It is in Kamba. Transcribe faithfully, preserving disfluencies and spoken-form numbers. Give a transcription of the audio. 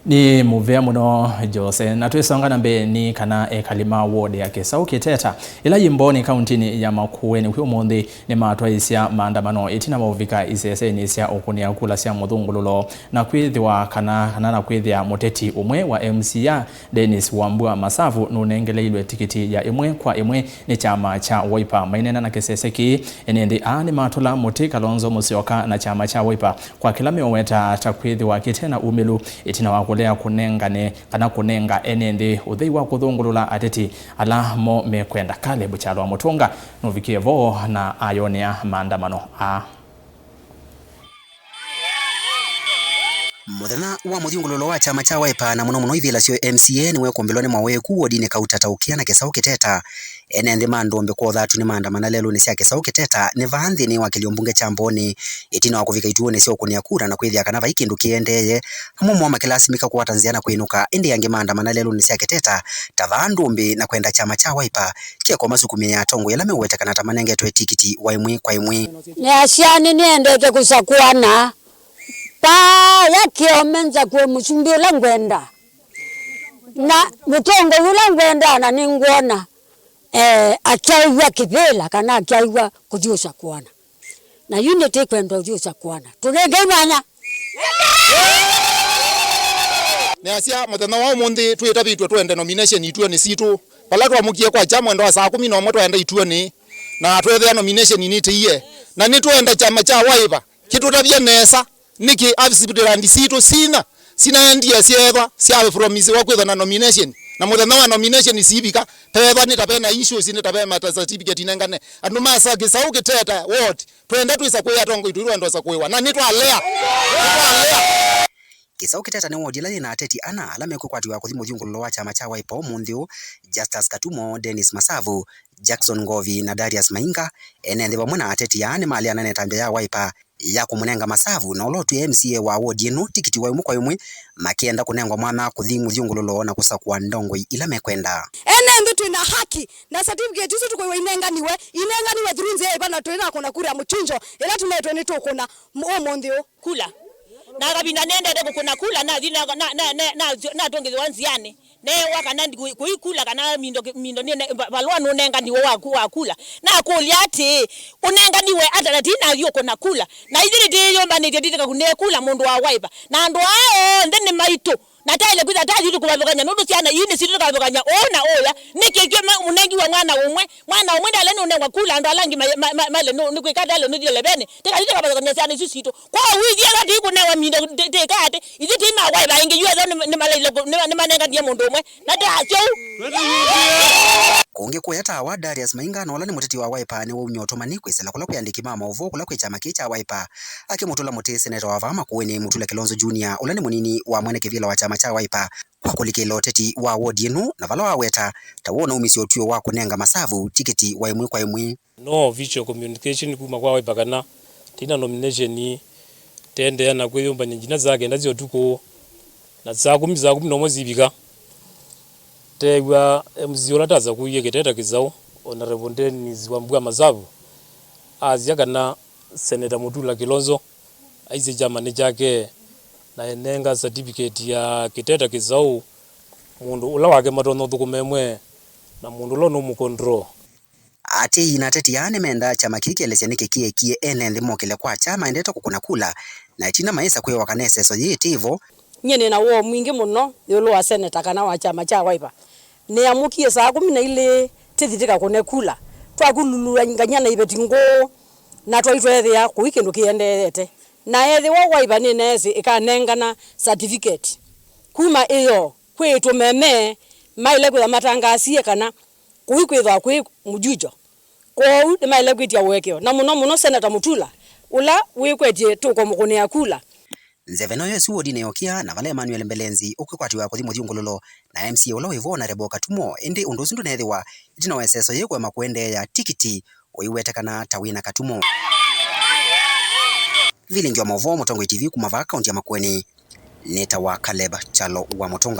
Nĩ mũvea mũno, Jose. Na twĩsonga na mbee, nĩ kana ekali ma ward ya Kĩsaũ Kĩteta, ĩla yĩ Mbooni, kauntinĩ ya Makueni, kwĩ ũmũnthĩ nĩmatwaĩĩsya maandamano ĩtina wa ũvika isesenĩ sya ũkũnĩa kula sya mũthũngũlũlo, na kwĩthĩwa kana, kana na kwĩthĩa mũteti ũmwe wa M C A, Dennis Wambua Masavu, nũnengeleilwe tikiti ya ĩmwe kwa ĩmwe nĩ kyama kya Wiper. Maineena na kĩsese kĩĩ, ene nthĩ aa nĩmatũla mũtĩ Kalonzo Musyoka na kyama kya Wiper kwa kĩla meũweta ta kwĩthĩwa kĩte na umĩlu ĩtina wa kũlea kũnengane kana kũnenga ene nthĩ ũthei wa kũthũngũlũla ateti ala mo mekwenda. Caleb Kyalo wa Mũtũnga nũvikie vo na ayonea maandamano aa. Mũthenya wa mũthyũngũlũlo wa kyama kya Wiper, na mũno mũno ivĩla syo M C A, nĩwekũmbĩlwa nĩ mawĩku wodinĩ Kauta Taũkĩa na Kĩsaũ Kĩteta. Ene nthĩ ma Ndũmbĩ kwa ũthatu nĩmaandamana lelũnĩ sya Kĩsaũ Kĩteta nĩ vaa nthĩnĩ wa kĩlio mbunge kya Mbooni, ĩtina wa kũvika ituonĩ sya ũkũnĩa kura na kwĩthĩa kana vai kĩndũ kĩendeeye. Amwe moo makĩlasimĩka kũkwata nzĩa na kwĩnũka, ĩndĩ angĩ maandamana lelũnĩ sya Kĩteta ta vaa Ndũmbĩ na kwenda kyama kya Wiper kĩeko masukumĩe atongoi ala meũwetekana ta manengetwe tikiti wa ĩmwe kwa ĩmwe. Nĩasya nĩnĩendete kũsakũana. Vaa ya kĩome nzakũe mũsumbĩ ũla ngwenda, na mũtongoi ũla ngwenda, na nĩngwona, eh, akyaĩw'a kĩvĩla kana akyaĩw'a kũthi ũsakũana. Na yu nĩtĩkwenda ũthi ũsakũana. Tũnengei mwanya. Nĩasya mũthenya wa ũmũnthĩ twĩtavĩtw'e twende nomination ituonĩ sitũ. Vala twamũkie kwakya mwendo wa saa kũmi na ũmwe twaenda ituonĩ, na tweethĩa nomination nĩtĩie. Na nĩtwenda kyama kya Wiper kĩtũtavye nesa, nĩkĩ aspirant sitũ sina, sinaendie syeethwa syapromisiwa kwĩthwa na nomination, na mũthenya wa nomination siivika, peethwa nĩ ta ve na issues, nĩ ta ve mata certificate inengane. Andũ ma sa Kĩsaũ Kĩteta ward, twenda twĩsa kwĩ atongoi twĩwenda ũsa kwĩwa, na nĩtwalea. Nĩtwalea. Kĩsaũ Kĩteta nĩ wodi ĩla yĩ na ateti ana ala mekwĩkwatĩwa kũthi mũthyũngũlũlo wa kyama kya Wiper ũmũnthĩ ũũ, Justus Katumo, Dennis Masavu, Jackson Ngovi na Darius Mainga. Ene nthĩ vamwe na ateti aa nĩmaleana na ĩtambya ya Wiper ya kũmũnenga Masavu na ũla ũtwĩe M C A wa wodi ĩno tikiti wa ĩmwe kwa ĩmwe, makĩenda kũnengwa mwanya kũthi mũthyũngũlũlo na kũsakũa ndongoi ila mekwenda. Ene nthĩ twĩ na haki, na certificate isu tũkwĩw'a inenganiwe, inenganiwe through nzĩa ĩva, na twĩ na kũna kura ya mũchunjo ĩla tũnetwe nĩtũkũna m-, ũmũnthĩ ũũ. Kula. Na kavinda nendete kũkũna kula, nathi na, na, na, na, na, natũngĩthĩwa nzĩanĩ. Neewa kana ndi-, kũi-, kũikula kana mindo, mindo nĩ, va-, valũa nũnenganiwe wa ku-, wa kula. Nakũlya atĩĩ, ũnenganiwe ata na ti nathi ũkũna kula? Na ithyĩ nĩtĩyũmbanĩtye nditĩka kũnekula mũndũ wa Wiper. Na andũ aa onthe nĩ maitũ. Na taĩle kwĩtha tathi tũkũvathũkany'a nũndũ syana ii nĩsitũ tũkavathũkany'a ũũ na ũya. Nĩkĩ kĩo ma-, mũnengiwa mwana ũmwe? Mwana ũmwe ndale nũnengwa kula, andũ ala angĩ ma-, ma-, ma-, male nũ-, nĩkwĩka ndale nũthile levene. Tĩkathi tũkavathũkany'a syana isu sitũ. Kwa wĩthĩa ĩla tũikũnewa mindo tĩ-, tĩka atĩ, ithyĩ tĩ ma Wiper ĩngĩ yu ethwa nĩ, nĩmalaile kũ-, nĩma-, nĩmanenganie mũndũ ũmwe. Na ta asyo. Kũngĩ kũya tawa, Darius Mainga na ũla nĩ mũteti wa Wiper nĩwaumya ũtũmani kwĩsĩla kũla kwĩ andĩki ma maũvoo kũla kwĩ kyama kĩĩ kya Wiper, akĩmũtũla mũtĩ seneta wa vaa Makueni Mutula Kilonzo Junior, ũla nĩ mũnini wa mwene kĩvĩla wa kyama kya Wiper, kwa kũlikĩla ũteti wa wodi ĩno, na vala waweta ta wona umisye ũtw'ĩo wa kũnenga Masavu tikiti wa ĩmwe kwa ĩmwe. No official communication kuma kwa Wiper kana twĩ na nomination, teendeea na kwĩyũmbany'a nginya saa kenda sya ũtukũ, na saa kũmi, saa kũmi na ũmwe sivika, teew'a M C A ũla tasakũie Kĩteta Kĩsaũ, Honorable Dennis Wambua Masavu, asya kana Senator Mutula Kilonzo aisye kyamanĩ kyake na enenga certificate ya Kĩteta Kĩsaũ mũndũ ũla wake matonya ũthũkũma ĩmwe na mũndũ ũla ũnũmũcontrol. Atĩĩi na ateti aa nĩmendaa kyama kĩĩ kĩelesye nĩkĩ kĩekie ene nthĩ mokĩle kwakya maendete kũkũna kula, na ĩtina mayĩsa kwĩwa kana ĩseso yĩĩ ĩtĩ vo. Nyie nĩ na woo mwingĩ mũno ĩũlũ wa seneta kana wa kyama kya Wiper. Nĩamũkie saa kũmi na ilĩ tĩthi tĩkakũne kula. Twakululũangany'a na iveti ngũũ, na twaitweethĩa kũi kĩndũ kĩendeete. Na ethĩwa Wiper nĩneesĩ ĩkanengana certificate kuma ĩyo kwĩ ĩtũmeme, maĩle kwĩthwa matangaasie kana kũi kwĩthwa kwĩ mũjujo. Kwoou nĩmaĩle kwĩtya ũekeo, na mũno mũno Senata Mutula, ũla wĩkwetye tũkũmũkũnĩa kula. Nzeve noyo ĩsu wodinĩ ya Ũkĩa, na vala Emmanuel Mbelenzi ũkwĩkwatĩwa kũthi mũthyũngũlũlo na M C A ũla wĩ vo Honorable Katumo, ĩndĩ ũndũ ũsu ndũneethĩwa ĩtina wa ĩseso yĩĩ kũema kũendeea, tikiti ũiwetekana ta wĩna Katumo. Vilingi wa maũvoo, Mũtongoi T V kuma vaa kaunti ya Makueni, nĩtawa Caleb Kyalo wa Mũtũnga.